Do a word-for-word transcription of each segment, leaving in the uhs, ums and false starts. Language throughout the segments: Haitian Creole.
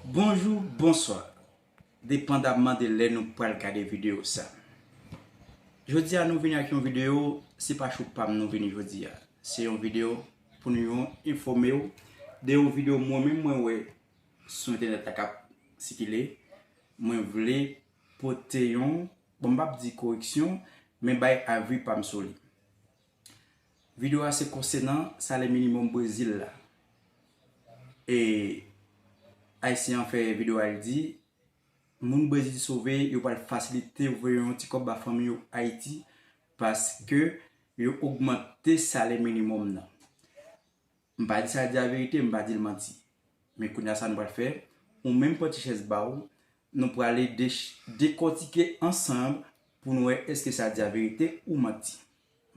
Bonjou, bonswa, depandamman de lè nou pral gade videyo sa. Jodi a nou vini ak yon videyo, se pa cho pa m nou vini jodi a. Se yon videyo pou nou yon enfòme w de yon videyo mwen menm mwen wè sou entènèt la k ap sikile. Mwen vle pote yon, bon, m p ap di koreksyon, men bay avi pa m sou li. Videyo a se konsènan salè minimòm Brezil la. E Ayisyen an fè videyo a, li di, moun Brezil sove, yo pral fasilite voye yon ti kòb ba fanmi yo Ayiti paske yo ogmante salè minimòm nan. M pa di sa di a verite, m pa di l manti. Men kounye a sa nou pral fè, ou menm pran ti chèz ba w, nou prale de-, dekòtike ansanm pou nou wè èske sa di a verite ou manti.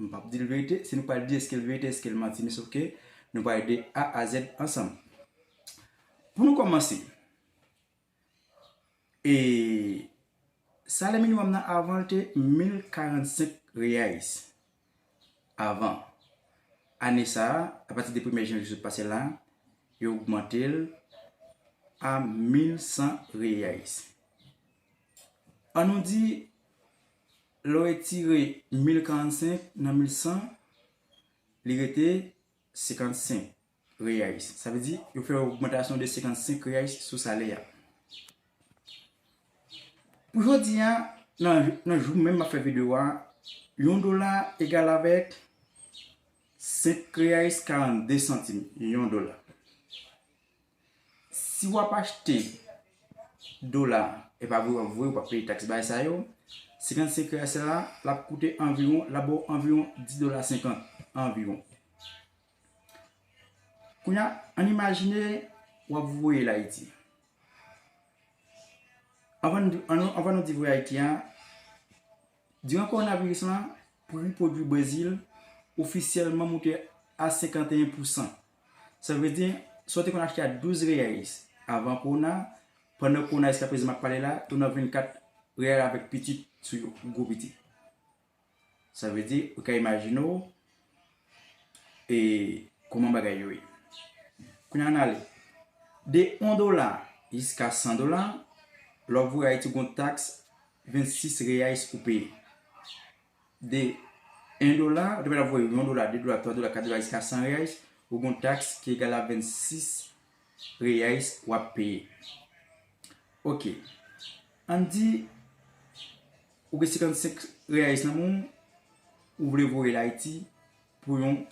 M p ap di l verite, se nou pral di èske l verite, èske l manti, men sòf ke nou pral de A a Z ansanm. Pou nou kòmanse, e salè minimòm nan avan l te mil karannsenk reais. Avan. Ane sa a, apati de premye janvye sot pase la, yo ogmante l a mil san reais. An nou di, lè w retire mil karannsenk nan mil san, li rete senkannsenk reais. Sa vle di, yo fè yon ogmantasyon de senkannsenk reais sou salè a. Pou jodi a, nan, nan jou menm m ap fè videyo a, yon dola egal avèk senk reais karannde santim, yon dola. Si w ap achte dola, e pa vre w ap voye, w p ap peye taks bagay sa yo, senkannsenk reais la, l ap koute anviwon, l ap ba w anviwon dis dola senkant, anviwon. Kounye a, ann imajine w ap voye l Ayiti. Anvan n di, ann, anvan nou di voye Ayiti a, diran kowonaviris lan, pri pwodui Brezil ofisyèlman moute a senkanteyen pousan. Sa vle di, sa w te konn achte a douz reais avan kowona, pandan kowona jiskaprezan m ap pale la, tounen a vennkat reais avèk pitit sou yo, gwo pitit. Sa vle di, ou ka imajine w, e, kòman bagay yo ye. Kounye a n ale. De yon dola jiska san dola, lè w ap voye Ayiti, w gen yon taks vennsis reais ou peye. De yon dola, ou te mèt ap voye yon dola, de dola, twa dola, kat dola, jiska san reais, ou gen yon taks ki egal a vennsis reais w ap peye. Oke. Ann di, ou gen senkannsenk reais nan men w, ou vle voye l Ayiti pou yon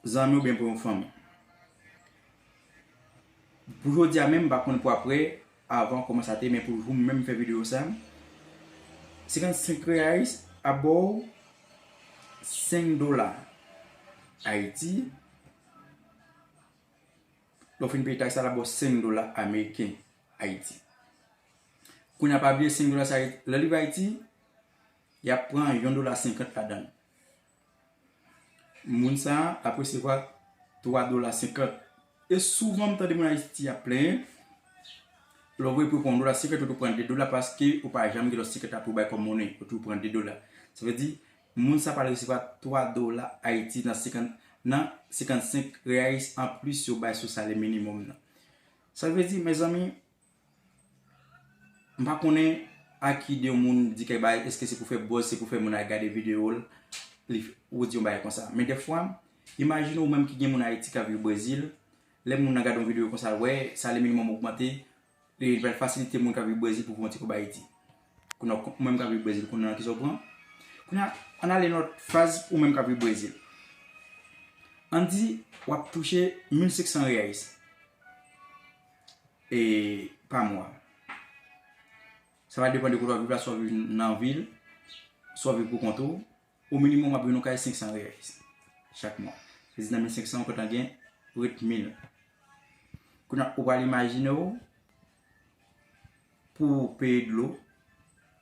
zanmi oubyen pou yon fanmi. Pou jodi a menm, m pa konn pou aprè, avan kòman sa te, men pou jou menm m fè videyo sa, senkannsenk reais ap ba w senk dola Ayiti. Lè w fin peye taks la, l ap ba w senk dola ameriken Ayiti. Kounye a, pa bliye senk dola sa, lè l rive Ayiti, y ap pran yon dola senkant ladan l. Moun sa a ap resevwa twa dola senkant. E souvan, m tande moun Ayiti ap plenyen, lè w voye pou yon dola senkant, ou toujou pran de dola paske ou pa janm gen lòt senkant la pou w bay kòm monnen, ou toujou pran de dola. Sa vle di, moun sa a pral resevwa twa dola Ayiti nan senkant, nan senkannsenk reais anplis yo bay sou salè minimòm nan. Sa vle di, mezanmi, m pa konnen a ki de yon moun di kèk bagay, èske se pou fè buzz, se pou fè moun al gade videyo l, li, ou di yon bagay konsa. Men dèfwa, imajine w menm ki gen moun Ayiti k ap viv Brezil, lè moun nan gade yon videyo konsa, l wè salè minimòm ogmante, li pral fasilite moun k ap viv Brezil pou pran ti kòb Ayiti. Kounye a, ou menm k ap viv Brezil, kounye a kisa w pran? Kounye a, ann ale nan lòt faz, ou menm k ap viv Brezil. Ann di, w ap touche mil senk san reais, e, pa mwa. Sa va depann de kote w ap viv la, swa w ap viv nan vil, swa w ap viv pou kont ou. O minimòm, w ap jwenn yon kay senk san reais chak mwa. Se di nan mil senk san, ou kontan gen ret mil. Kounye a, ou pral imajine w pou w peye dlo,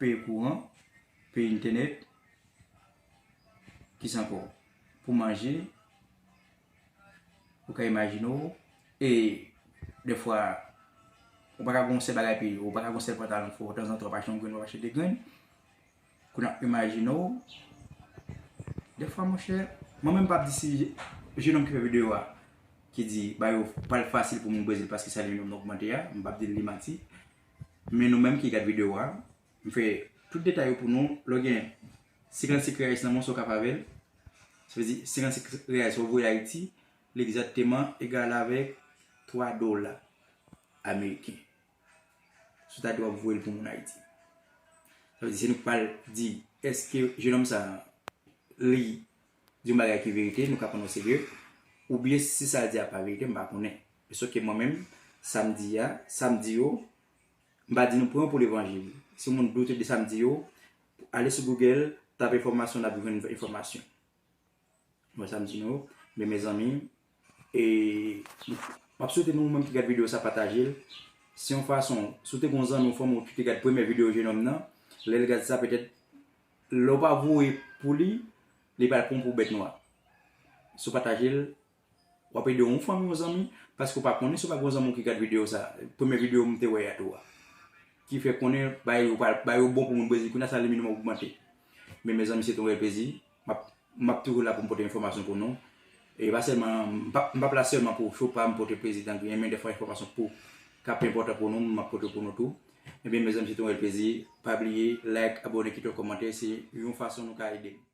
peye kouran, peye entènèt, kisa ankò? Pou manje, ou ka imajine w, e dèfwa, ou pa ka gen yon sèl bagay peye, ou pa ka gen yon sèl pantalon fò, tanzantan w ap achte yon grenn, w ap achte de grenn. Kounye a, imajine w, dèfwa, monchè, mwen menm m p ap di si jenòm ki fè videyo a, ki di ba yo pral fasil pou moun Brezil paske salè minimòm nan ogmante a, m p ap di l li manti. Men nou menm ki gad videyo a, m fè tout detay yo pou nou. Lè w gen senkannsenk reais nan men w, sa w ka fè avè l? Sa vle di senkannsenk reais ou voye Ayiti, li egzakteman egal avèk twa dola ameriken. Sou ta di w ap voye l pou moun Ayiti. Sa vle di, se nou k pral di, èske jenòm sa a, li di yon bagay ki verite, nou ka pran l o serye, oubyen si sa l di a pa verite, m pa konnen. Sòf ke mwen menm, sa m di a, sa m di yo, m pa di nou pran yo pou levanjil. Si yon moun doute de sa m di yo, ale sou Google, tape enfòmasyon, n ap jwenn enfòmasyon. Mwen sa m di nou, men mezanmi, e, m ap swete nou menm ki gad videyo sa pataje l. Se yon fason, si w te gen yon zanmi w, fanmi w ki te gad premye videyo jenòm nan, lè l gad sa, petèt, lè w pa voye pou li, li pral pran w pou bèt nwa. Si w pataje l, w ap ede yon fanmi, yon zanmi, paske w pa konnen si w pa gen yon zanmi w ki gad videyo sa, premye videyo m te wè a tou a. Ki fè konnen bagay yo pa, bagay yo bon pou moun Brezil, kounye a salè minimòm ogmante. Men mezanmi, se te yon rèl plezi. M ap, m ap toujou la pou m pote enfòmasyon pou nou. E pa sèlman, m p ap, m p ap la sèlman pou cho pa m pote plezi dan griyen, men defwa enfòmasyon pou k ap enpòtan pou nou, m ap pote pou nou tou. Ebyen, mezanmi, se te yon rèl plezi. Pa bliye, like, abòne, kite yon kòmantè, se yon fason nou ka ede m.